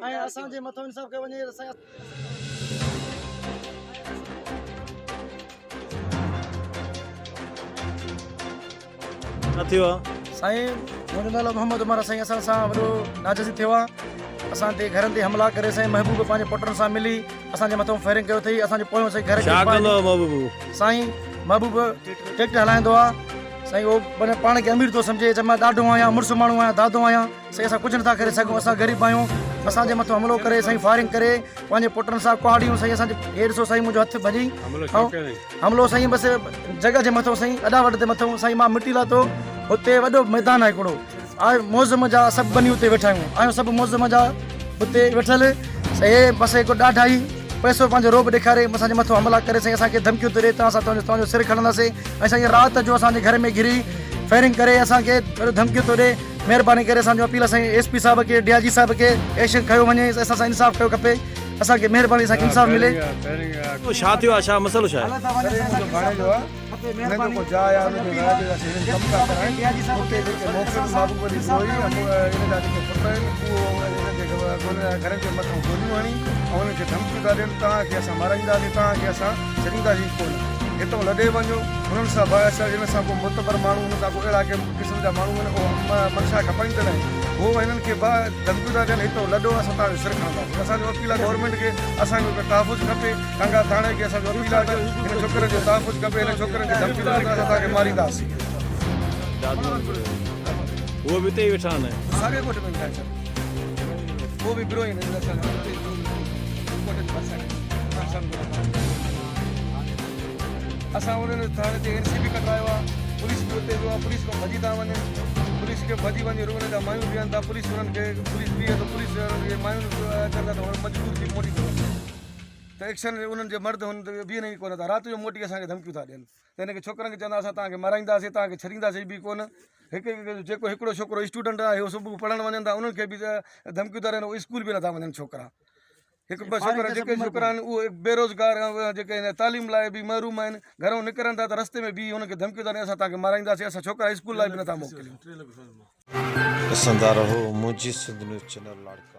۽ اسان جي مٿو انصاف ڪيو وڃي اسان ڇا ٿيو آ؟ سائين منهنجو نالو محمد عمر آ سائين اسان سان وڏو ناجائزي ٿيو آ اسان تي گهرن تي حملا ڪري سائين محبوب پنهنجي پٽن سان ملي اسان جي مٿو فائرنگ ڪيو اٿئي اسان جو پويون سائين گهر کي ڇا ڪندو آ محبوب؟ سائين محبوب ٽريڪٽر هلائيندو آ سائين هو پاڻ کي امير ٿو سمجهي چي مان ڏاڍو آهيان مڙس ماڻهو آهيان دادو آهيان سائين اسان ڪجهه نٿا ڪري سگهون اسان غريب آهيون اسان جي مٿو حملو ڪري سائين فائرنگ ڪري پنهنجي پٽن سان ڪهاڙيون سائين اسان جي هي ڏسو سائين منهنجو هٿ ڀڄي حملو سائين بس جڳهه جي مٿو سائين اڏا وڏ تي مٿو سائين مان مٽي لاتو هتي وڏو ميدان آهي هڪڙو آء معظم جا سڀ بني اتي ويٺا آهيون آهيون سڀ معظم جا اتي ويٺل سائين بس هڪ ڏاڍائي پئسو پنهنجو روب ڏيکاري اسان جي مٿو حملا ڪري سائين اسان کي ڌمڪيون ٿو ڏي ته اسان توهان جو سر کڻنداسين ۽ سائين رات جو اسان جي گهر ۾ گهري فائرنگ ڪري اسان کي ڌمڪيون ٿو ڏي مهرباني ڪري اسان جو اپيل آهي سائين ايس پي صاحب کي ڊي I جي صاحب کي ايڪشن کنيو وڃي اسان سان انصاف ڪيو کپي اسان کي مهرباني اسان کي انصاف ملي. ڇا ٿيو آهي ڇا مسئلو ڇا آهي؟ سر هي منهنجو ڀاڻيجو آهي هن جو ڪو جاء آهي ان جو راڄ اسين هنن ڪم ٿا ڪرائين اتي جيڪي موڪل محبوب علي بروهي ۽ ان جا جيڪي پٽ آهن اهو هنن جي گهرن جي مٿان گوليون هڻي ۽ انهن کي ڌمڪيون ٿا ڏين توهان کي اسان مارائينداسين توهان کي اسان ڇڏينداسين ڪونه هتان لڏي وڃو هنن سان به اسان هن سان ڪو معتبر ماڻهو هن سان ڪو اهڙا ڪي قسم جا ماڻهو آهن اهو منشا کپائيندڙ آهن هو هنن کي به ڌمڪيون ٿا ڏين هتان لڏو اسان توهان جو سر کڻنداسين اسان جو اپيل آهي گورنمينٽ کي اسان کي تحفظ کپي ڪانگا ٿاڻي کي اسان جو اپيل آهي ته هن ڇوڪرن جو تحفظ کپي هن ڇوڪرن کي ڌمڪيون ڏين ته اسان توهان کي مارينداسين. هو به اتي ئي ويٺا آهن. ساڳئي ڳوٺ ۾ ويٺا آهن سر هو به بروهي آهن اسان جا اتي ڳوٺ جي ڀرسان اسان انهن ٿاڻي تي اين سي به ڪڍرايو آهي پوليس به اتي ويو آهي پوليس کان ڀڄي ٿا وڃن پوليس کي ڀڄي وڃي انهن جا مايون بيهن ٿا پوليس انهن کي پوليس بيهي ته پوليس انهن کي مايون اچن ٿا ته مجبور ٿي موٽي ٿا وڃن ته ايڪشن انهن جي مرد هن بيهن ئي ڪونه ٿا رات جو موٽي اسان کي ڌمڪيون ٿا ڏين ته هن کي ڇوڪرن کي چوندا اسان توهان کي مارائينداسين توهان کي ڇڏينداسين به ڪونه هڪ هڪ جيڪو هڪڙو ڇوڪرو اسٽوڊنٽ آهي اهو صبح پڙهڻ وڃن ٿا انهن کي به ڌمڪيون ٿا ڏين اهي اسڪول به نٿا وڃن ڇوڪرا هڪ ٻه ڇوڪرا جيڪي ڇوڪرا آهن اهي بيروزگار جيڪي تعليم لاء به محروم آهن گهرون نڪرن ٿا ته رستي ۾ بيهي انهن کي ڌمڪيون ٿا ڏين اسان توهان کي مارائينداسين اسان ڇوڪرا اسڪول لاء به نٿا موڪليون. ڏسندا رهو منهنجي سنڌ نيوز چينل لاڙڪاڻو.